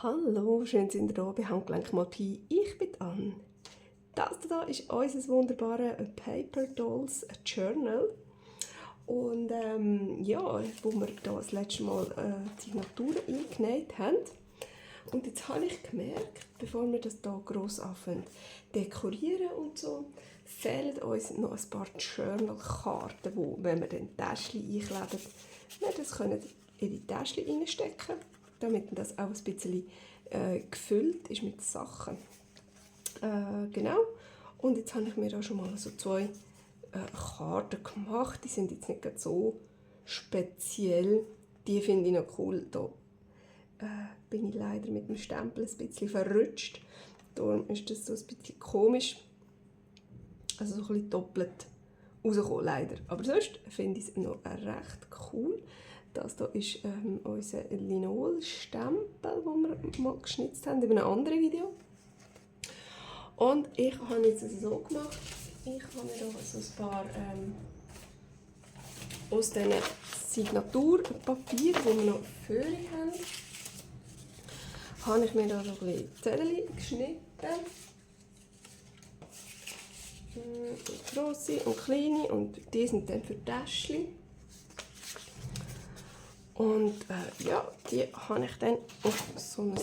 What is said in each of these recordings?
Hallo, schön sind ihr da bei Handgelenkmalpie. Ich bin Anne. Das hier ist unser wunderbares Paper Dolls Journal. Und ja, wo wir da das letzte Mal die Signaturen eingenäht haben. Und jetzt habe ich gemerkt, bevor wir das hier gross anfangen dekorieren und so, fehlen uns noch ein paar Journal-Karten, wo, wenn wir dann Täschchen einkleben, wir das können in die Täschchen reinstecken, damit das auch ein bisschen gefüllt ist mit Sachen. Genau. Und jetzt habe ich mir da schon mal so zwei Karten gemacht. Die sind jetzt nicht so speziell. Die finde ich noch cool. Da bin ich leider mit dem Stempel ein bisschen verrutscht. Darum ist das so ein bisschen komisch. Also so ein bisschen doppelt rausgekommen, leider. Aber sonst finde ich es noch recht cool. Das hier ist unser Linolstempel, den wir mal geschnitzt haben in einem anderen Video. Und ich habe jetzt so gemacht, ich habe mir hier so ein paar aus diesen Signaturpapier, die wir noch Föhring haben, habe ich mir da so ein bisschen Zettel geschnitten. Grosse und kleine, und die sind dann für Täschchen. Und ja, die habe ich dann auf so ein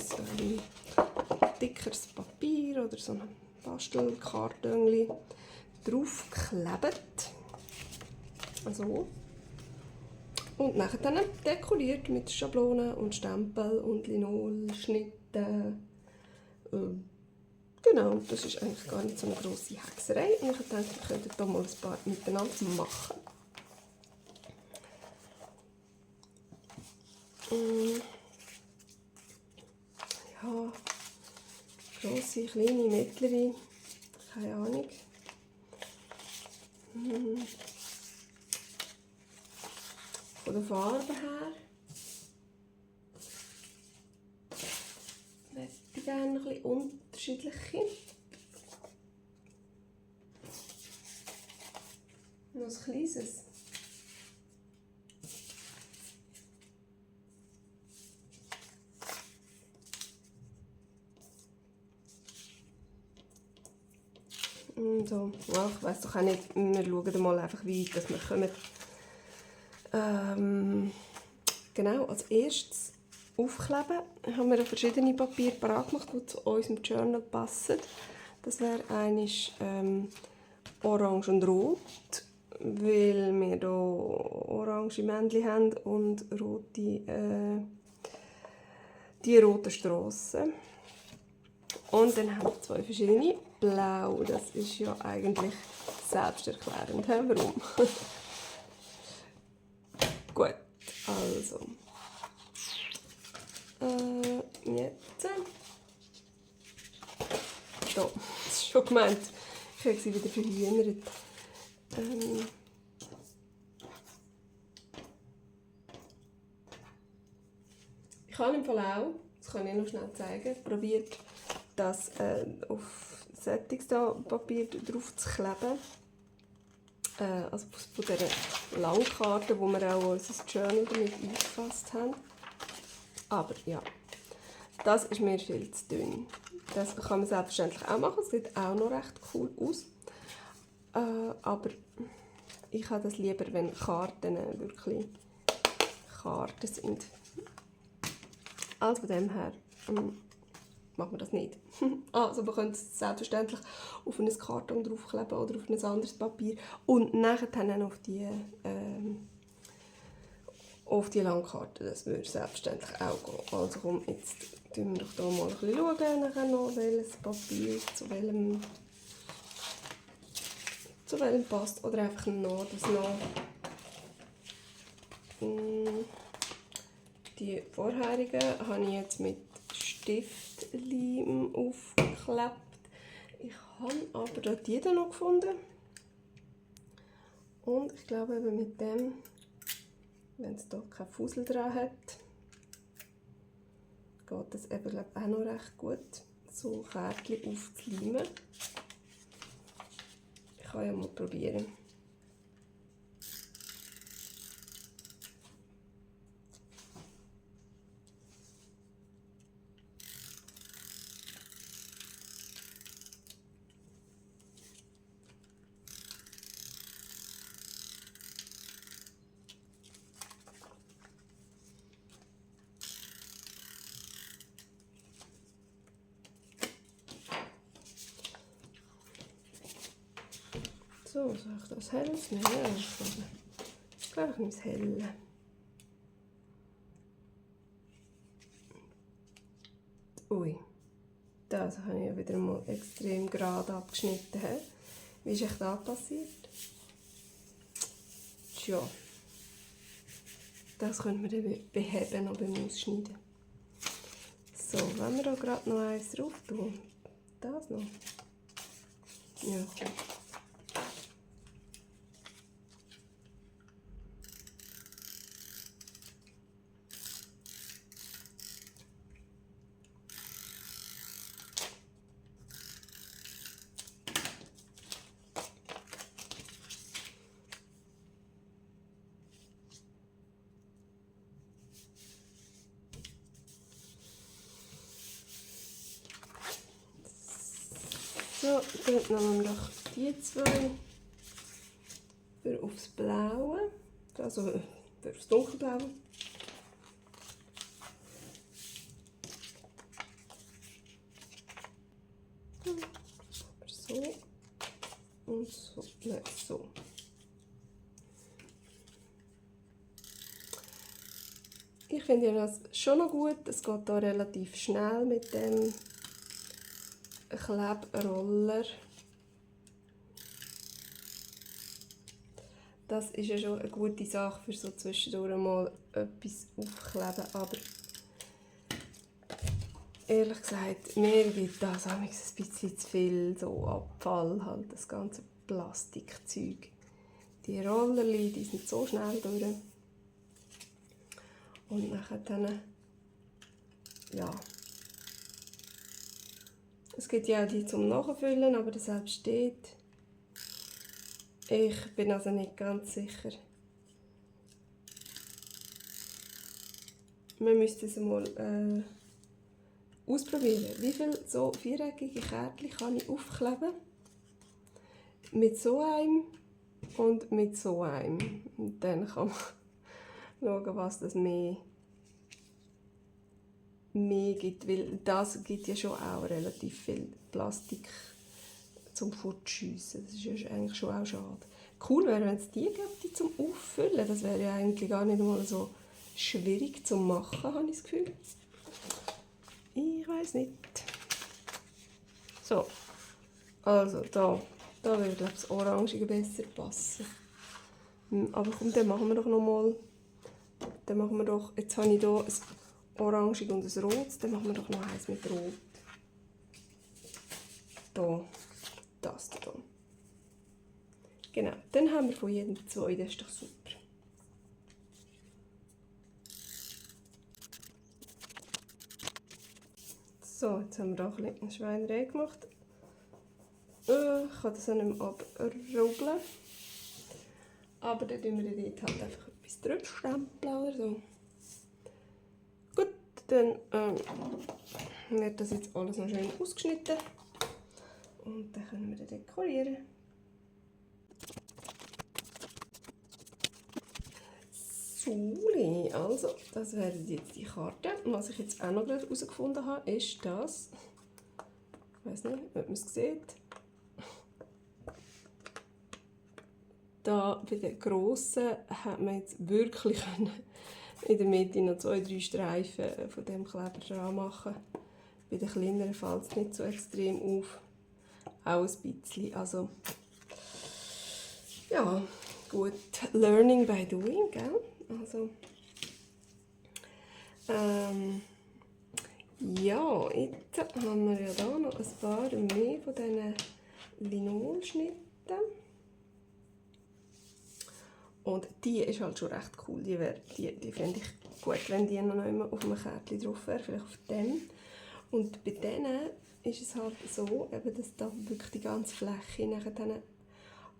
dickeres Papier oder so ein Bastelkarton draufgeklebt. Also. Und nachher dann dekoriert mit Schablonen und Stempel und Linolschnitten. Genau, das ist eigentlich gar nicht so eine grosse Hexerei. Und ich dachte, wir könnten hier mal ein paar miteinander machen. Ja, grosse, kleine, mittlere, keine Ahnung. Von der Farbe her möchte ich gerne ein bisschen unterschiedliche. Noch ein kleines. So, ja, ich weiss doch auch nicht, wir schauen mal einfach weit, dass wir kommen. Genau, als erstes aufkleben. Haben wir verschiedene Papiere parat gemacht, die zu unserem Journal passen. Das wäre eigentlich orange und rot, weil wir hier orange Männchen haben und rote, die roten Strassen. Und dann haben wir zwei verschiedene. Blau, das ist ja eigentlich selbsterklärend. Warum? Gut, also. Jetzt. Da, das ist schon gemeint. Ich habe sie wieder verhühnert. Ich habe im Fall auch, das kann ich noch schnell zeigen, probiert, das auf Sättigungspapier drauf zu kleben. Also von dieser Langkarte, wo wir auch unser Journal damit eingefasst haben. Aber ja, das ist mir viel zu dünn. Das kann man selbstverständlich auch machen, es sieht auch noch recht cool aus. Aber ich habe das lieber, wenn Karten wirklich Karten sind. Also von dem her machen wir das nicht. Also man könnte es selbstverständlich auf ein Karton draufkleben oder auf ein anderes Papier und nachher dann auf die Landkarte. Das würde selbstverständlich auch gehen. Also komm, jetzt schauen wir doch hier mal ein bisschen schauen, nachher noch, welches Papier zu welchem passt. Oder einfach noch das noch. Die vorherigen habe ich jetzt mit Stiftleim aufgeklebt. Ich habe aber die hier noch gefunden. Und ich glaube eben mit dem, wenn es hier keinen Fussel dran hat, geht das eben auch noch recht gut, so Kärtchen aufzuleimen. Ich kann ja mal probieren. So, soll ich das Helles nehmen? Ja, ich glaube, ich nehme das Helle. Ui, das habe ich ja wieder mal extrem gerade abgeschnitten. Wie ist echt da passiert? Tja, das können wir dann beheben noch beim Ausschneiden. So, wenn wir da gerade noch eins drauf tun. Das noch. Ja, komm. So, dann nehmen wir doch die zwei für aufs Blaue, also für aufs Dunkelblaue. So und so, nein, so. Ich finde das schon noch gut, es geht da relativ schnell mit dem Klebroller. Das ist ja schon eine gute Sache für so zwischendurch mal etwas aufkleben, aber ehrlich gesagt, mir gibt das ein bisschen zu viel so Abfall, halt das ganze Plastikzeug. Die Rollerli, die sind so schnell durch. Und nachher dann, ja. Es gibt ja auch die zum Nachfüllen, aber das selbst steht. Ich bin also nicht ganz sicher. Man müsste es mal ausprobieren. Wie viele so viereckige Kärtchen kann ich aufkleben? Mit so einem und mit so einem. Und dann kann man schauen, was das mehr gibt. Weil das gibt ja schon auch relativ viel Plastik zum Fortschiessen. Das ist ja eigentlich schon auch schade. Cool wäre, wenn es die gäbe, die zum Auffüllen. Das wäre ja eigentlich gar nicht mal so schwierig zu machen, habe ich das Gefühl. Ich weiß nicht. So, also da würde, glaube ich, das Orangige besser passen. Aber komm, dann machen wir doch noch mal. Dann machen wir doch, jetzt habe ich hier ein Orangig und ein Rot, dann machen wir doch noch eins mit Rot. Da, das da. Genau, dann haben wir von jedem zwei, das ist doch super. So, jetzt haben wir da ein bisschen Schweinerei gemacht. Ich kann das auch nicht mehr abrubbeln. Aber dann tun wir dort halt einfach etwas drüber stempeln oder so. Gut, dann wird das jetzt alles noch schön ausgeschnitten. Und dann können wir den dekorieren. So, also, das wäre jetzt die Karte. Und was ich jetzt auch noch herausgefunden habe, ist, dass, ich weiß nicht, ob man es sieht, da bei den grossen hat man jetzt wirklich in der Mitte noch 2-3 Streifen von dem Kleber dran machen. Bei den kleineren fällt es nicht so extrem auf. Auch ein bisschen. Also, ja, gut. Learning by doing, gell? Also, ja, jetzt haben wir ja da noch ein paar mehr von diesen Linolschnitten. Und die ist halt schon recht cool. Die finde ich gut, wenn die noch einmal auf einem Kärtchen drauf wäre, vielleicht auf dem. Und bei denen ist es halt so, eben, dass da wirklich die ganze Fläche nachher dann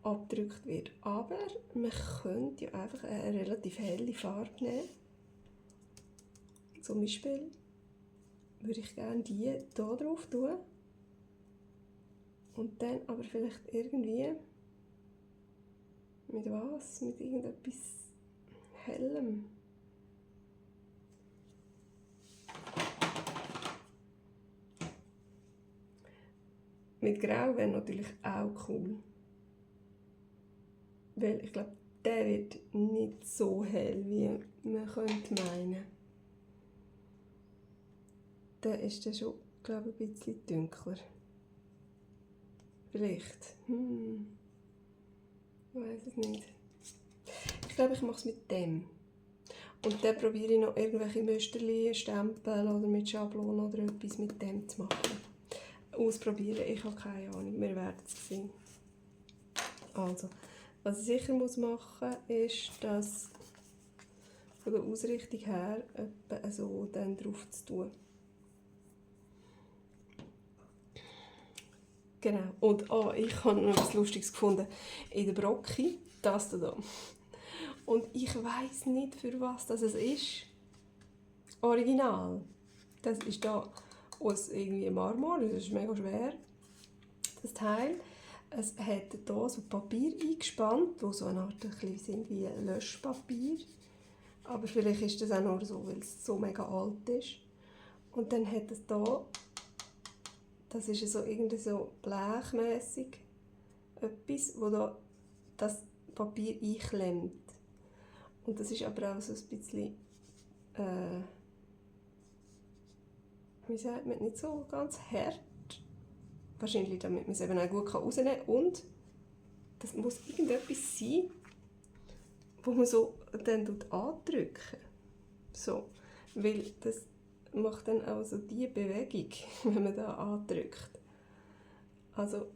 abgedrückt wird. Aber man könnte ja einfach eine relativ helle Farbe nehmen. Zum Beispiel würde ich gerne die hier drauf tun. Und dann aber vielleicht irgendwie mit was? Mit irgendetwas Hellem. Mit Grau wäre natürlich auch cool. Weil ich glaube, der wird nicht so hell, wie man könnte meinen. Der ist dann schon, glaube ich, ein bisschen dunkler. Vielleicht. Ich weiß es nicht. Ich glaube, ich mache es mit dem. Und dann probiere ich noch irgendwelche Musterchen, Stempel oder mit Schablonen oder etwas mit dem zu machen. Ausprobieren, ich habe keine Ahnung, wir werden es sehen. Also, was ich sicher machen muss, ist, dass von der Ausrichtung her etwa so dann drauf zu tun. Genau. Und ich habe noch etwas Lustiges gefunden in der Brocchi, das hier. Und ich weiss nicht, für was das ist. Original. Das ist da aus irgendwie Marmor, das ist mega schwer, das Teil. Es hat hier so Papier eingespannt, wo so eine Art ein bisschen sind wie Löschpapier. Aber vielleicht ist das auch nur so, weil es so mega alt ist. Und dann hat es hier, das ist so irgendwie so blechmässig, etwas, wo da das Papier einklemmt. Und das ist aber auch so ein bisschen, wie sagt man, nicht so ganz hart. Wahrscheinlich, damit man es eben auch gut rausnehmen kann. Und das muss irgendetwas sein, wo man so dann andrücken. So, weil das macht dann auch so diese Bewegung, wenn man da andrückt. Also,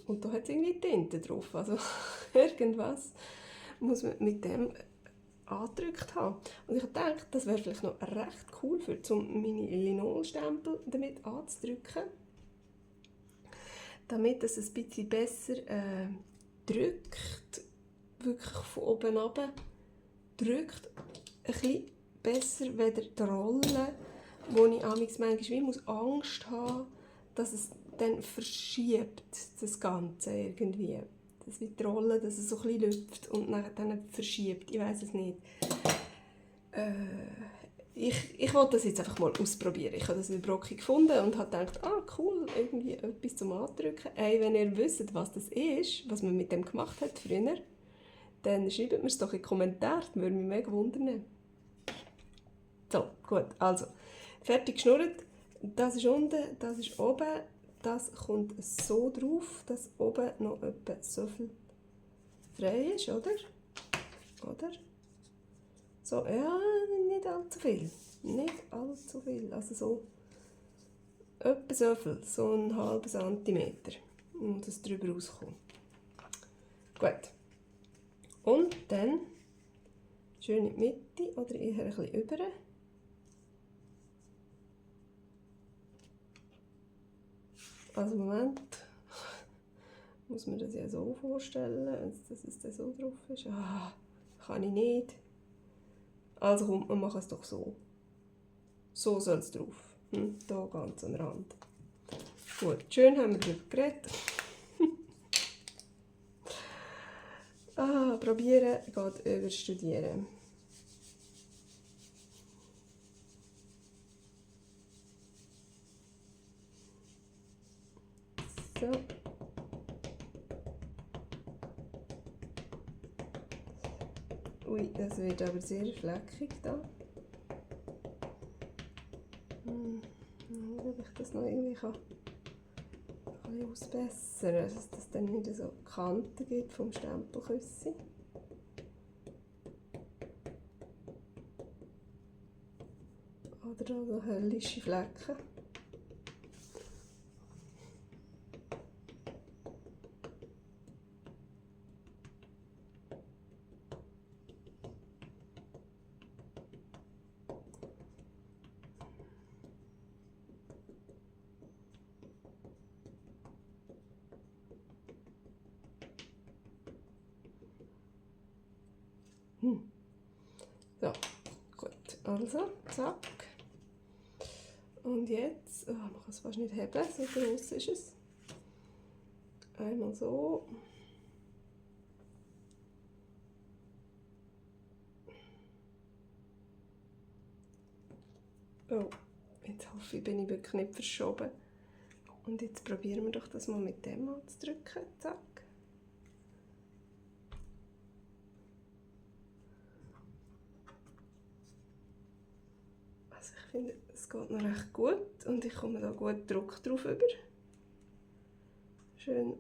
und da hat es irgendwie Tinte drauf. Also irgendwas muss man mit dem angedrückt haben. Und ich habe gedacht, das wäre vielleicht noch recht cool, um meine Linolstempel damit anzudrücken. Damit es ein bisschen besser drückt, wirklich von oben runter drückt, ein bisschen besser als die Rolle, wo ich manchmal wie Angst haben, dass es dann verschiebt, das Ganze irgendwie. Das wie die Rolle, dass es so ein bisschen lüpft und dann verschiebt. Ich weiß es nicht. Ich wollte das jetzt einfach mal ausprobieren. Ich habe das in der Brocchi gefunden und habe gedacht, cool, irgendwie etwas zum Andrücken. Hey, wenn ihr wisst, was das ist, was man mit dem gemacht hat früher, dann schreibt mir es doch in die Kommentare, das würde mich mega wundern. So, gut, also, fertig geschnurrt. Das ist unten, das ist oben. Das kommt so drauf, dass oben noch etwa so viel frei ist, oder? Oder? So, ja, nicht allzu viel. Nicht allzu viel. Also so etwa so viel, so einen halben Zentimeter. Und das drüber rauskommt. Gut. Und dann schön in die Mitte oder eher ein bisschen über. Also Moment, muss man das ja so vorstellen, dass es da so drauf ist. Kann ich nicht. Also kommt man macht es doch so. So soll es drauf. Hier ganz am Rand. Gut, schön haben wir darüber geredet. Probieren geht über Studieren. So. Ui, das wird aber sehr fleckig da. Ob ich das noch irgendwie kann ausbessern, dass es dann nicht so Kanten gibt vom Stempelküssi. Oder so höllische Flecken. So, gut. Also, zack. Und jetzt, man kann es fast nicht heben, so groß ist es. Einmal so. Oh, jetzt hoffe ich, bin ich wirklich nicht verschoben. Und jetzt probieren wir doch das mal mit dem anzudrücken. Zack. finde, es geht noch recht gut und ich komme da gut Druck drauf über. Schön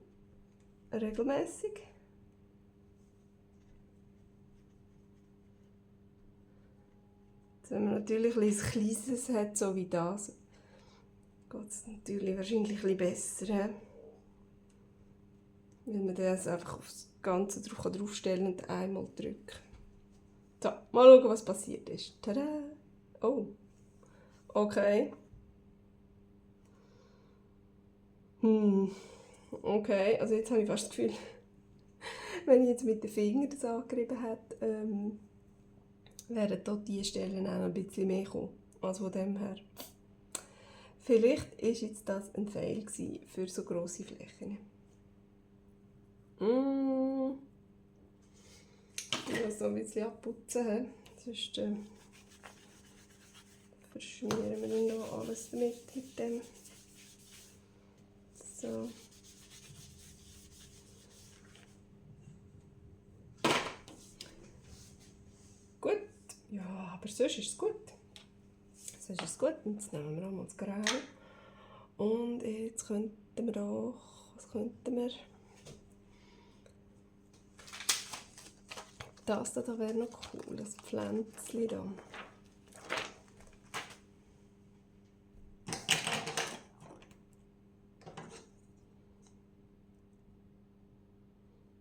regelmäßig. Wenn man natürlich ein kleines hat, so wie das, geht es natürlich wahrscheinlich ein bisschen besser. Weil man das einfach aufs Ganze draufstellen und einmal drücken. So, mal schauen, was passiert ist. Tada! Oh, okay. Okay, also jetzt habe ich fast das Gefühl, wenn ich jetzt mit den Fingern das angerieben hätte, wären dort diese Stellen auch noch ein bisschen mehr gekommen. Also von dem her. Vielleicht war jetzt das ein Fail für so grosse Flächen. Ich muss so ein bisschen abputzen, sonst verschmieren wir dann noch alles damit mit dem. So. Gut, ja, aber sonst ist es gut. Sonst ist es gut. Jetzt nehmen wir auch mal das Grau. Und jetzt könnten wir auch, was könnten wir? Das da wäre noch cool, das Pflänzchen da.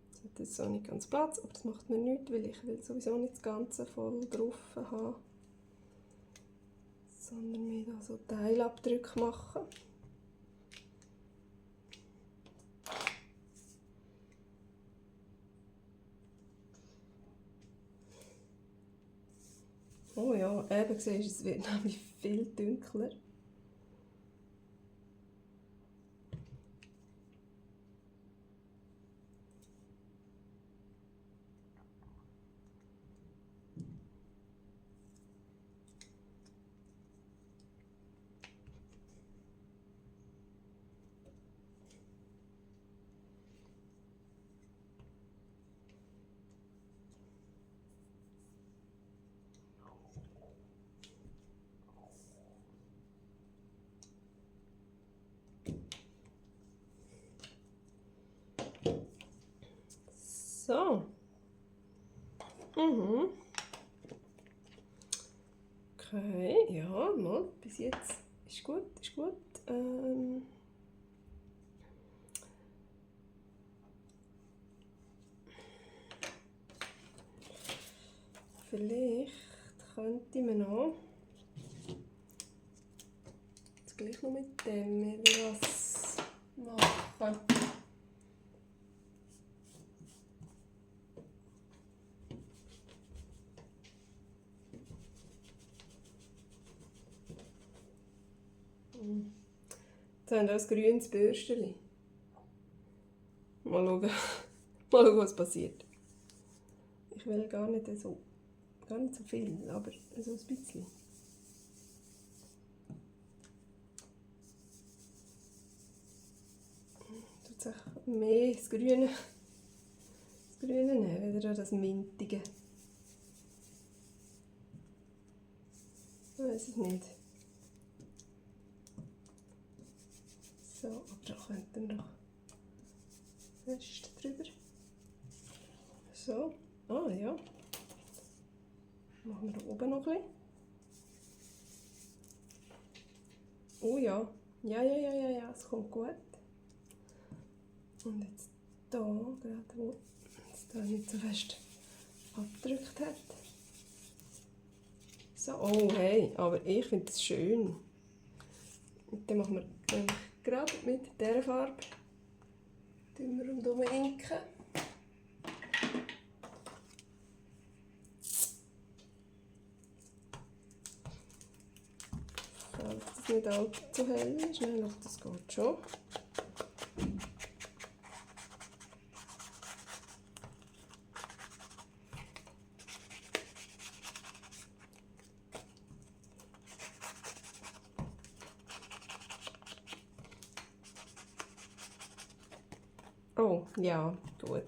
Das hat jetzt so nicht ganz Platz, aber das macht mir nichts, weil ich will sowieso nicht das Ganze voll drauf haben, sondern mir da so Teilabdrücke machen. Oh ja, eben siehst du, es wird nämlich viel dunkler. So. Okay, ja, mal, bis jetzt ist gut, ist gut. Vielleicht könnte man noch jetzt gleich noch mit dem was machen. Jetzt haben wir ein grünes Bürstchen. Mal schauen, mal schauen, was passiert. Ich will gar nicht so viel, aber so ein bisschen. Tut sich mehr das Grüne nehmen, wieder das Mintige. Ich weiß es nicht. So, aber da könnten wir noch Rest drüber. So, ah ja. Machen wir da oben noch ein bisschen. Oh ja, ja, es kommt gut. Und jetzt da, gerade wo es da nicht so fest abgedrückt hat. So, oh hey, aber ich finde es schön. Und dann machen wir gerade mit dieser Farbe rundherum inken. Falls es nicht allzu hell ist, nein, das geht schon. Oh, ja, gut.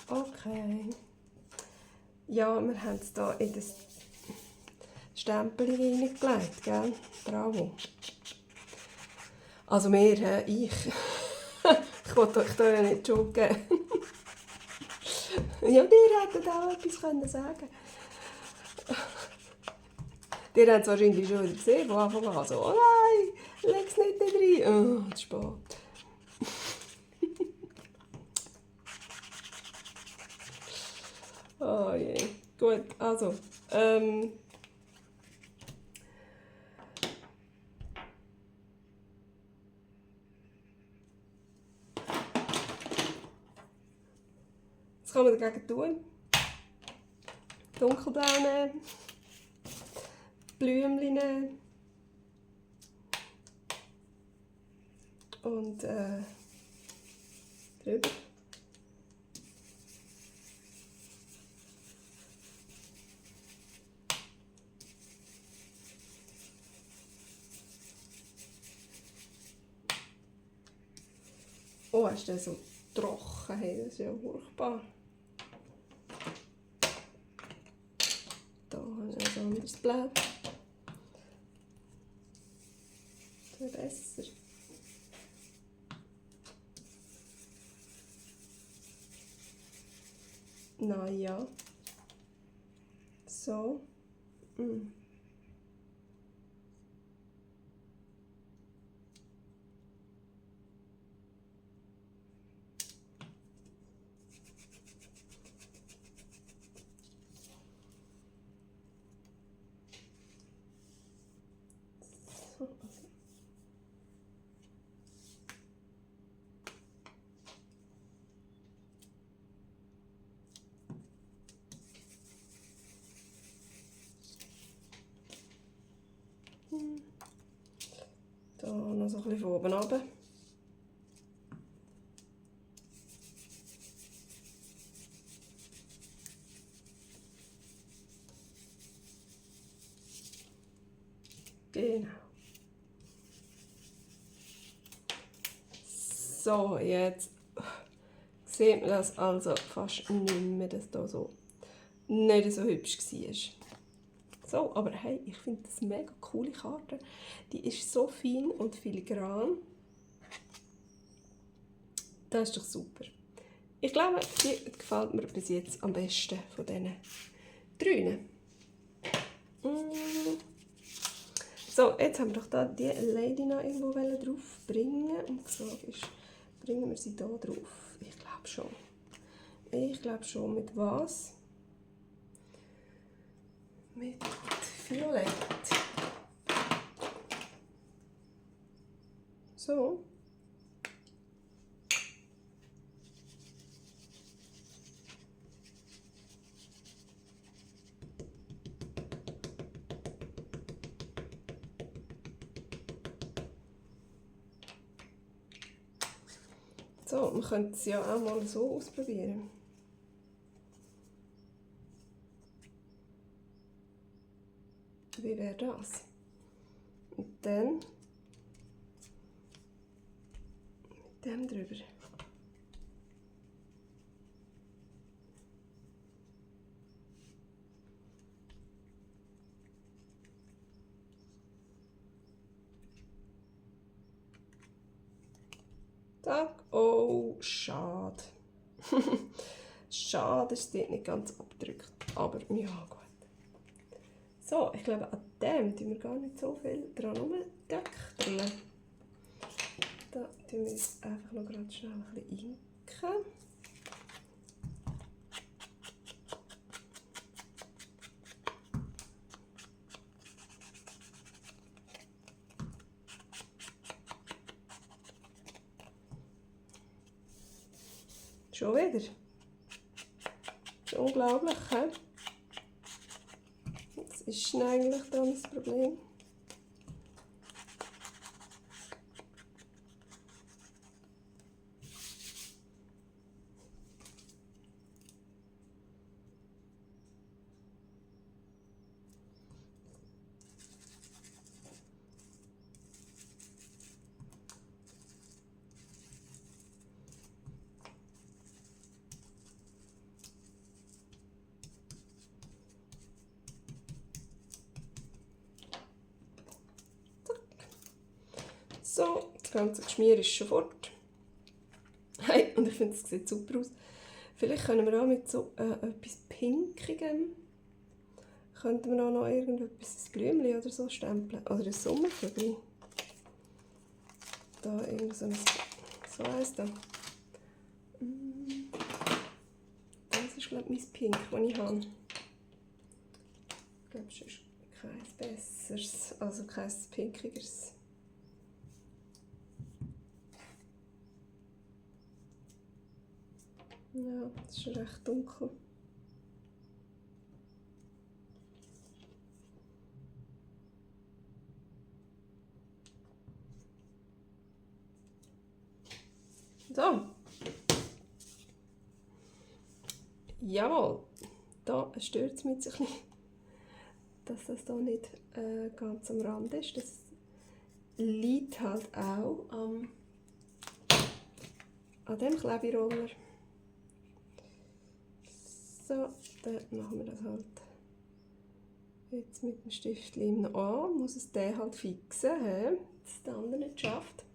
Okay. Ja, wir haben es hier in das Stempel reingelegt, gell? Bravo. Also mehr, ich. Ich wollte euch da ja nicht schon geben. Ja, ihr hättet auch etwas können sagen. Ihr habt es wahrscheinlich schon wieder gesehen, von Anfang an so, oh nein, leg es nicht da rein. Oh, zu spät. Oh je. Gut, also. Was kann man dagegen tun? Dunkelblau nehmen. Blümchen nehmen. Und drüber. Oh, ist der so trocken? Hey, das ist ja furchtbar. Da habe ich ein anderes Blau. Das wäre besser. Na ja. So. Da noch so ein bisschen von oben runter. Genau. So, jetzt sieht man das also fast nicht mehr, dass da so nicht so hübsch war. So, aber hey, ich finde das eine mega coole Karte. Die ist so fein und filigran. Das ist doch super. Ich glaube, die gefällt mir bis jetzt am besten von diesen drei. So, jetzt haben wir doch da die Lady noch irgendwo drauf bringen. Und die Frage ist, bringen wir sie da drauf? Ich glaube schon. Ich glaube schon. Mit was? Mit Violett. So. So, man könnte es ja auch mal so ausprobieren. Wie wäre das? Und dann mit dem drüber. Tag. Oh, schade. Schade, ist dort nicht ganz abgedrückt. Aber ja, gut. So, ich glaube, an dem tun wir gar nicht so viel dran rumdeckeln. Da tun wir jetzt einfach noch gerade schnell ein bisschen inken. Schon wieder. Das ist unglaublich, he? Was ist denn eigentlich dann das Problem? So, das ganze Geschmier ist schon fort. Hey, und ich finde, es sieht super aus. Vielleicht können wir auch mit so etwas Pinkigem, könnten wir auch noch irgendetwas, ein Blümchen oder so stempeln. Oder ein Sommervögel. Da irgend so eins da. Das ist, glaube ich, mein Pink, das ich habe. Ich glaube, es ist kein besseres, also kein pinkigeres. Ja, das ist recht dunkel. So. Jawohl. Da stört es mich jetzt ein bisschen, dass das hier nicht ganz am Rand ist. Das liegt halt auch an dem Kleberoller. So, dann machen wir das halt jetzt mit dem Stiftleim noch an. Muss es den halt fixen, dass der andere nicht schafft.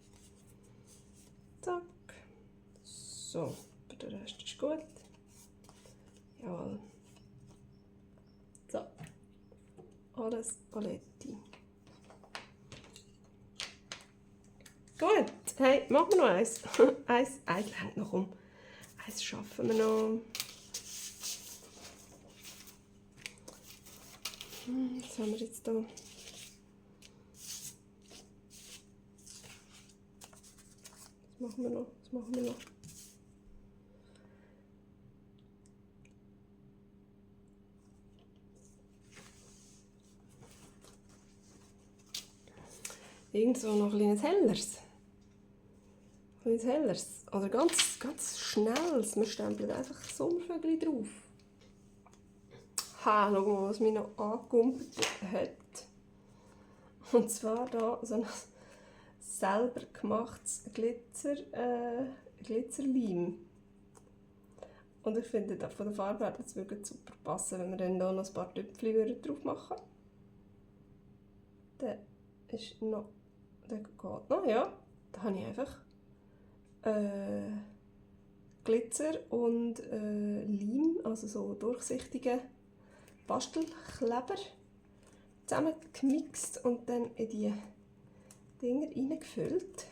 Zack. So, der Rest ist gut. Jawohl. So, alles Paletti. Gut, hey, machen wir noch eins. Eins hängt noch um. Eins schaffen wir noch. Was haben wir jetzt da? Was machen wir noch? Irgend so noch ein kleines helleres. Oder ganz schnelles. Wir stempeln einfach Sommervögel drauf. Ha, schau mal, was mich noch angekumpelt hat. Und zwar da so ein selber gemachtes Glitzerleim. Und ich finde, von der Farbe her, das würde super passen, wenn wir dann da noch ein paar Tüpfchen drauf machen würden. Der geht noch, ja. Da habe ich einfach Glitzer und Leim, also so durchsichtige Bastelkleber, zusammengemixt und dann in die Dinger reingefüllt.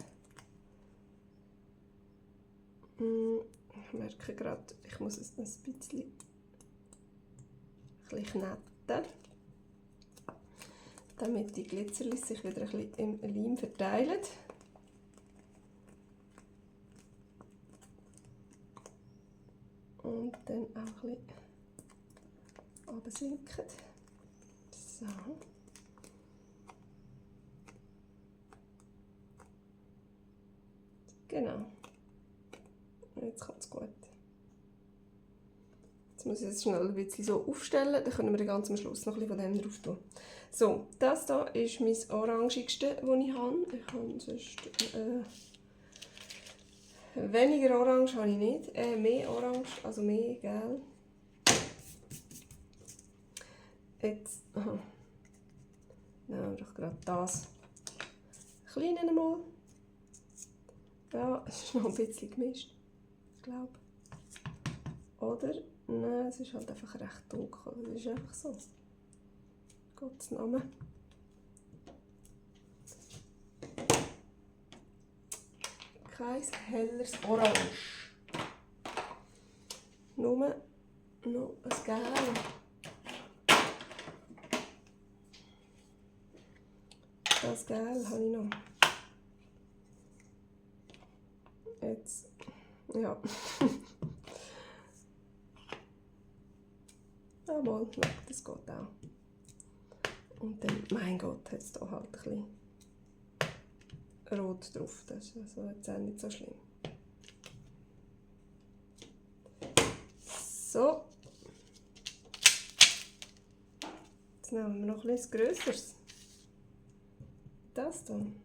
Ich merke gerade, ich muss es ein bisschen kneten, damit die Glitzerchen sich wieder ein bisschen im Leim verteilen. Und dann auch ein bisschen runtersinken. So. Genau. Jetzt kommt es gut. Jetzt muss ich es schnell ein bisschen so aufstellen, dann können wir ganz am Schluss noch ein bisschen von dem drauf tun. So, das hier ist mein orangigste, das ich habe. Ich habe sonst weniger Orange habe ich nicht, mehr Orange, also mehr Gelb. Jetzt, nehmen wir doch gerade das kleine einmal. Ja, es ist noch ein bisschen gemischt, ich glaube. Oder, nein, es ist halt einfach recht dunkel, das ist einfach so. Gottes Namen. Kein helleres Orange. Nur noch ein Gelb. Das Gelb habe ich noch. Jetzt, ja. Ja, mal, das geht auch. Und dann, mein Gott, hat es da halt ein bisschen rot drauf. Das ist also jetzt auch nicht so schlimm. So. Jetzt nehmen wir noch etwas Grösseres. Das dann.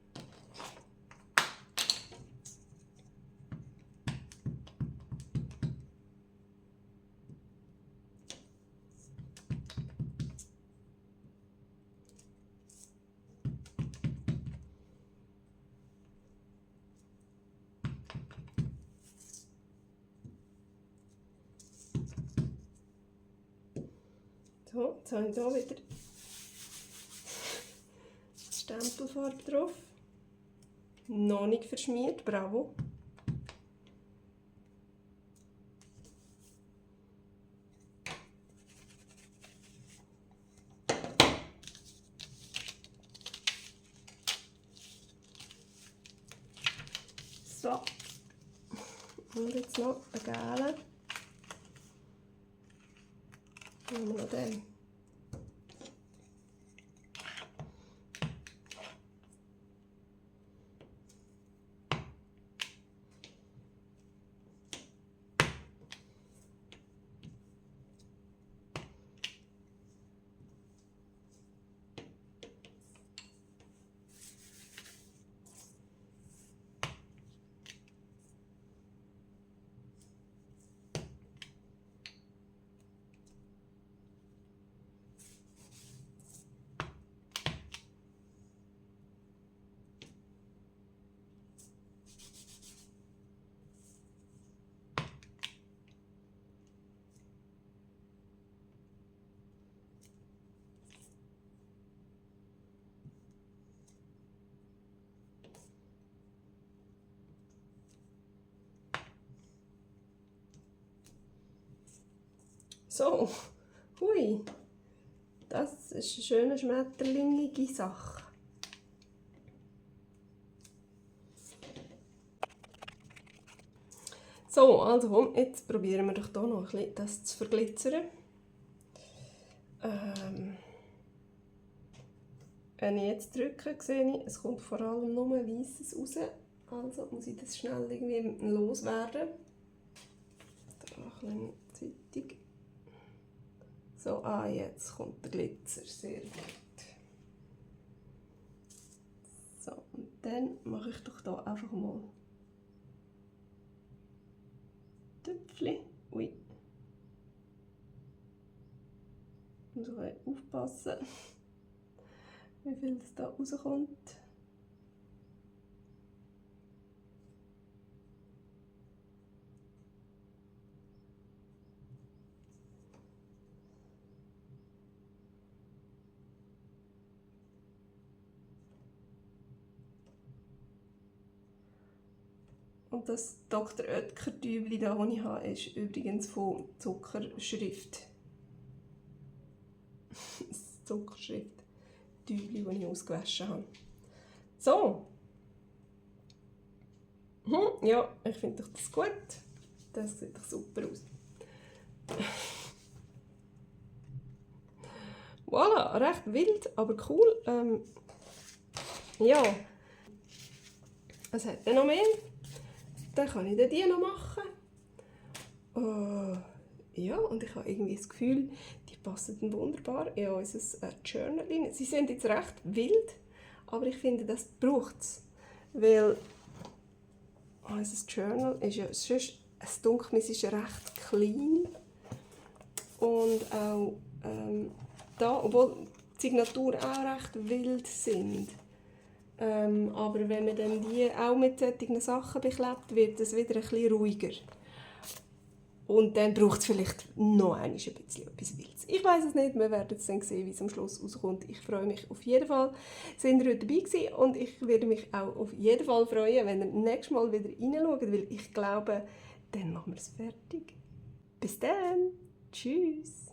So, jetzt habe ich hier wieder Stempelfarbe drauf. Noch nicht verschmiert, bravo. So, und jetzt noch einen gelben. Nehmen wir noch den. So, hui, das ist eine schöne schmetterlingige Sache. So, also komm, jetzt probieren wir doch hier noch ein bisschen das zu verglitzern. Wenn ich jetzt drücke, sehe ich, es kommt vor allem nur Weisses raus. Also muss ich das schnell irgendwie loswerden. Da eine kleine Zeitung. So, jetzt kommt der Glitzer, sehr gut. So, und dann mache ich doch hier einfach mal Tüpfchen. Ui. Ich muss aufpassen, wie viel das da rauskommt. Und das Dr. Oetker Tübli, das ich habe, ist übrigens von Zuckerschrift. Das Zuckerschrift Tübli, das ich ausgewaschen habe. So. Ja, ich finde das gut. Das sieht doch super aus. Voilà, recht wild, aber cool. Ja. Was hat denn noch mehr? Dann kann ich die noch machen. Ja, und ich habe irgendwie das Gefühl, die passen wunderbar in unser Journal rein. Sie sind jetzt recht wild, aber ich finde, das braucht es. Weil unser Journal ist ja sonst, es dunkelt mir, es ist recht clean. Und auch da, obwohl die Signaturen auch recht wild sind. Aber wenn man dann die auch mit solchen Sachen beklebt, wird es wieder ein bisschen ruhiger. Und dann braucht es vielleicht noch ein bisschen etwas Wildes. Ich weiss es nicht, wir werden es dann sehen, wie es am Schluss rauskommt. Ich freue mich auf jeden Fall, sind ihr heute dabei gewesen und ich werde mich auch auf jeden Fall freuen, wenn ihr nächstes Mal wieder reinschaut, weil ich glaube, dann machen wir es fertig. Bis dann, tschüss!